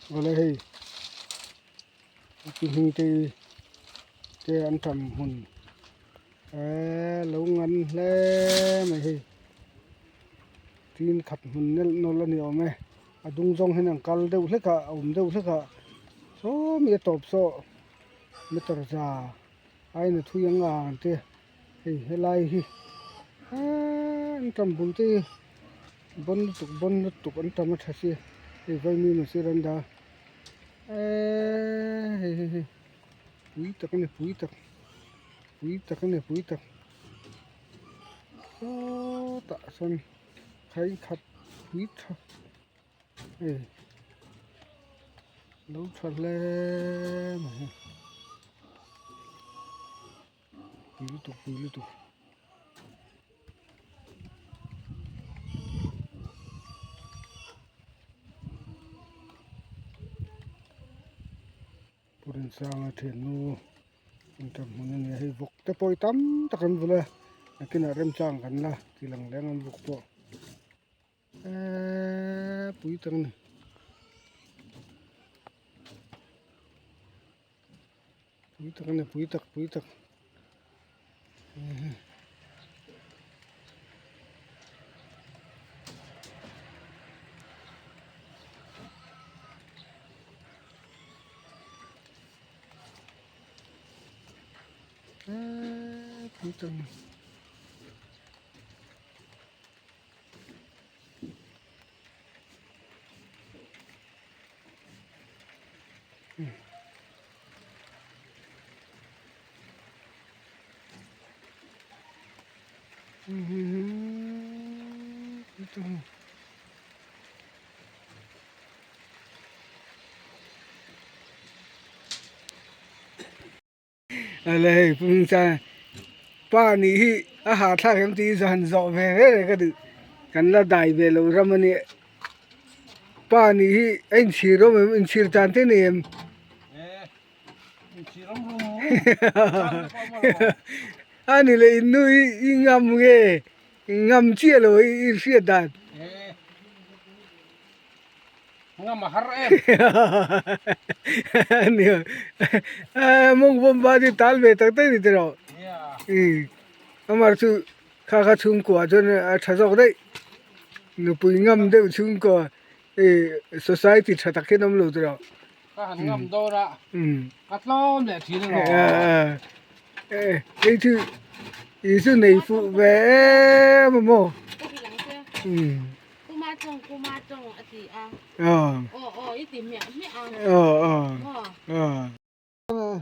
Awle hei chi hming te te an tam hmun eee lo ngan hle mai hei tin khat hmun nelh nawlh a ni awm e a dung zawng hian an kal deuh hlek a a awm deuh hlek a sawmi a tawp saw meter za aina thui ang ang te hei helai hi eee an tam bul te hi bawn lutuk bawn lutuk an tam a tha si hei vaimim a sir an dah a eee hei hei hei pui tak a ni pui tak pui tak a ni pui tak sawtah sawn khai khat pui tha hei lo tha hle mai. Pui lutuk pui lutuk. Pu Rinsanga thiannu inṭan hmun a ni a hei vawk te pawh hi tam tak an vul a nakinah remchang kan la ti lang leng an vawk pawh eeee pui tak a ni. Pui tak a ni pui tak pui tak eee pui tak a ni. Ale hei pum chuan pa nih hi a hahthlak em tih hi han zawh ve reng reng ka duh kan la dai ve loh ram a nia pa nih hi a inchhir awm em inchhir tan te nei em a ni leh in nu hi i ngam nge ngam chiah lo i hriat dan. Ngam a har em. Nia. Mawng bawm ba chu tal ve tak tak ni tiraw. Nia. Amar chu kha kha chhungkua chuan a tha zawk daih. Nupui ngam deuh chhungkua society tha tak hian awm lo tiraw. Ka han ngam dawn a. Ka tlawm leh thin alawm. Hei chu i chu nei fuh ve em a maw. Kuma tawng kuma tawng a ti a. Aw aw i ti hmiah hmiah a. Aw aw aw.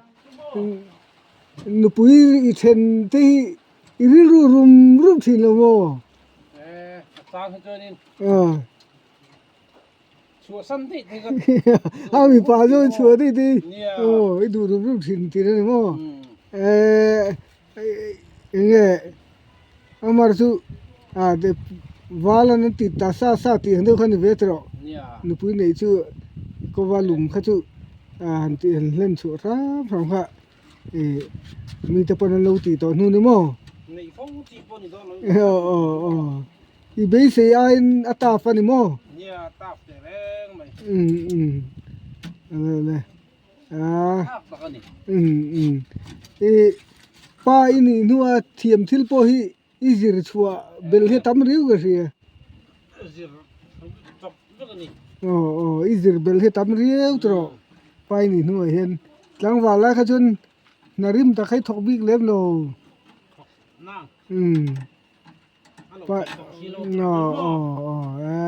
Nupui i then te hi i rilru rum rum thin lo maw? Eh, a chang hi chuanin. Aw. Chhuah san daih te ka. A mipa chuan chhuah daih te hi. Nia. Aw i duh rum rum thin tih a ni maw? Eh. Enge Amar chu ah de val an ti ta sa sa tih ang deuh kha ni ve tawh nupui neih chu kawva lum kha chu ah han tih han hlen chhuah hram hram kha ih mite pawn an lo tih tawh hnu ni maw aw aw aw i beisei aiin a taf a ni maw um um ale. I pa i nih hnua thiam thil pawh hi i zir chhuah belh hi a tam riau ka hria. Aw aw i zir belh hi a tam riau tawh pa i nih hnuah hian tlangval lai kha chuan hna rim tak kha i thawk bik lem lo. Umm pa aw aw aw e.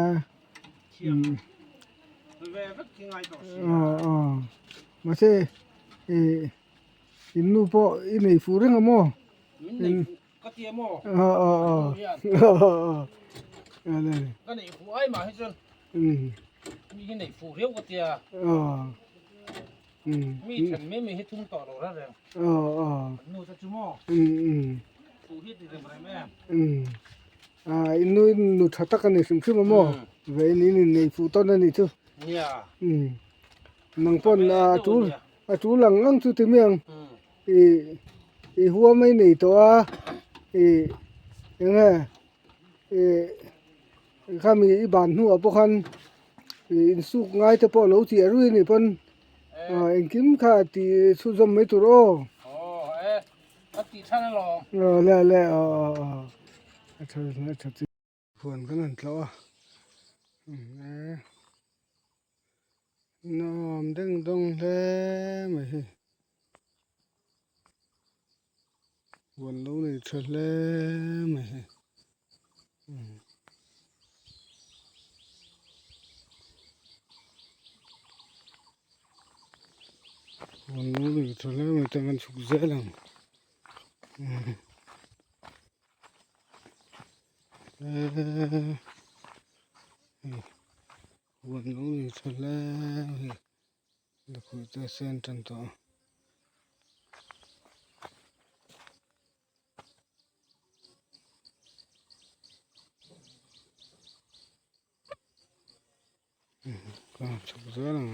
Mahse ih in nu pawh i nei fuh reng a maw? Ah in nu in nu tha tak a ni hrim hrim a maw vei in in nei fuh tawn a nih chu umm nang pawn a tul a tul ang ang chu ti mai ang ih i huam a i nei tawh a ih eng nge ih khami i ban hnuah pawh khan. Insuk ngai te pawh lo tih a rui anih pawn engkim kha tih chhunzawm mai tur aw. Aw le le aw aw aw a tha a tha chi. Huan kan han tlauh a nuam deng dawng hle mai hei huan lo nei tha hle mai hei. Huan lo nei tha hle mai te kan chhuk zel ang. Huan lo nei tha hle mai lakhuih te a sen tan tawh a. Ka chhuk zel ang.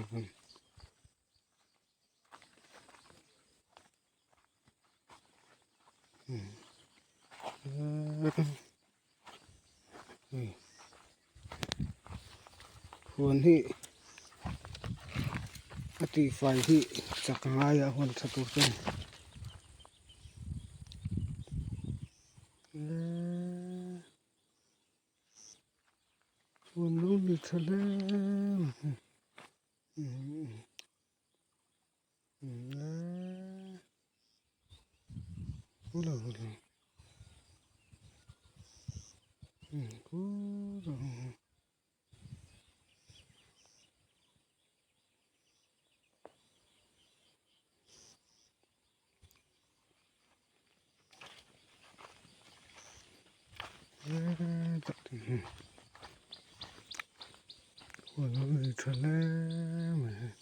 Huan hi a tihfai hi chak ngai a huan tha tur chuan huan lo ni tha hle mai. Tha hle mai hei.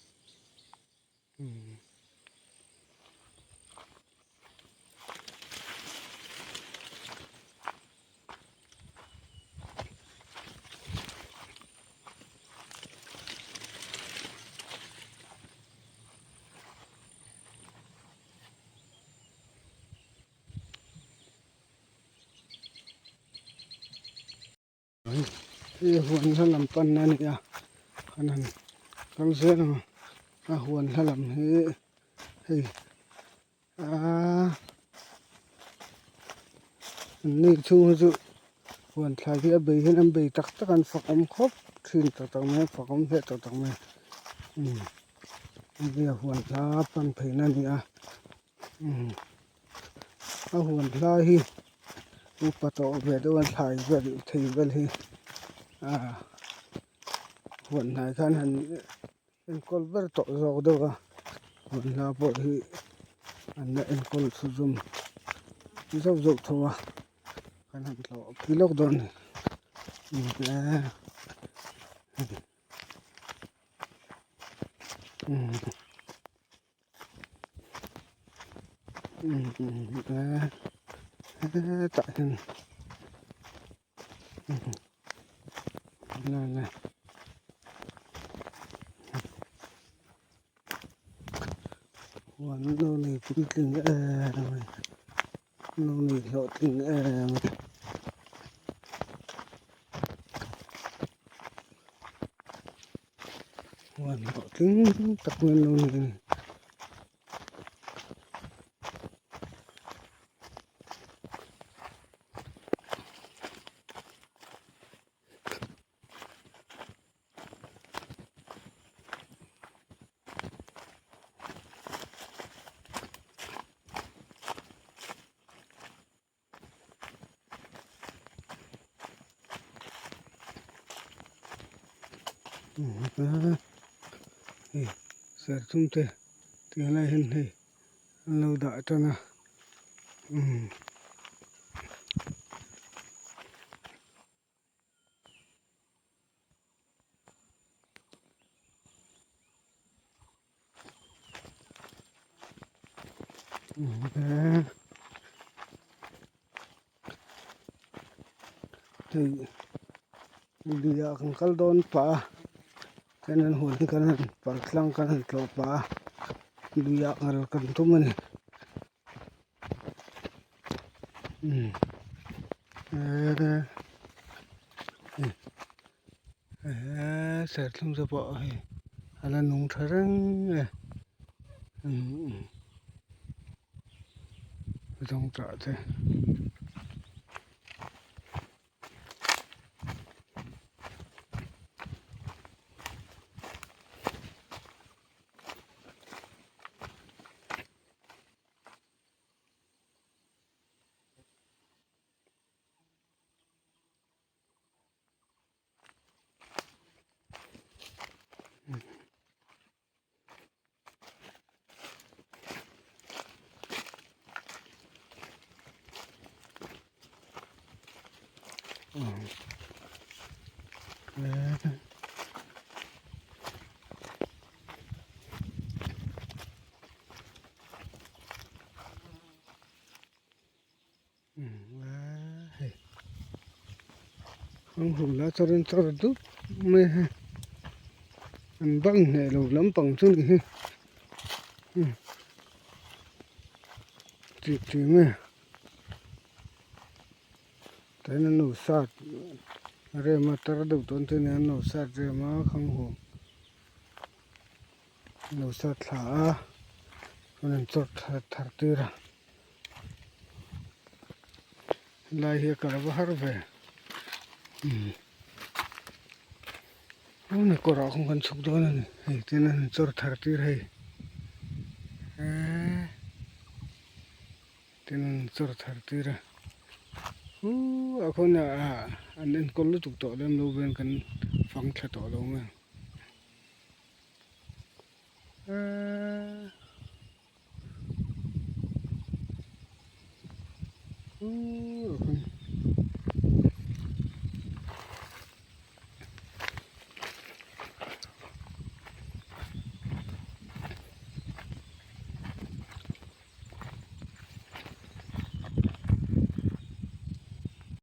Hei huan hla lam panna a ni a kan han kal zel ang a huan hla lam hi hei aaa an ni chhung hi chu huan thlai hi a bei hian an bei tak tak a an fak awm khawp thin tak tak mai a fak awm hle tak tak mai umm hei a huan hla pan pheina a ni a umm a huan hlai hi upa tawh ve deuh a thlai vel thei vel hi ah huan hnai khan han enkawl ber tawh zawk deuh a huan hla pawh hi an la enkawl chhunzawm zauh zauh tho a kan han tlawh phei lawk dawn a ni umm. Hetah hian huan lo nei puitling em a lo nei hlawhtling em a. Huan hlawhtling tak mai an lo ni a ni. Hei serthum te tih lai hian hei an lo dah tan a umm. Hei lui ah kan kal dawn pah a chuan an huan hi kan han pal tlang kan han tlawh pah a lui ah kal kan tum a ni umm eee. Serthlum te pawh hei a la nung tha reng e zawngtah te. An hun la chawrin chawr dup mai a an bang hneh lo lampang chu ni hi tih tih mai a tain an lo sat rem a tar deuh tawn te nen an lo sat rem a khang hu an lo sat thla a chuan an chawr thar tir a. Helai hi a kal va har ve umm kawrah khawn kan chhuk dawn a ni hei tin an chawr thar tir hei eee tin an chawr thar tir a umm ah khawn an enkawl lutuk tawh lem lo vel kan fang thla tawh lo mai ang eee.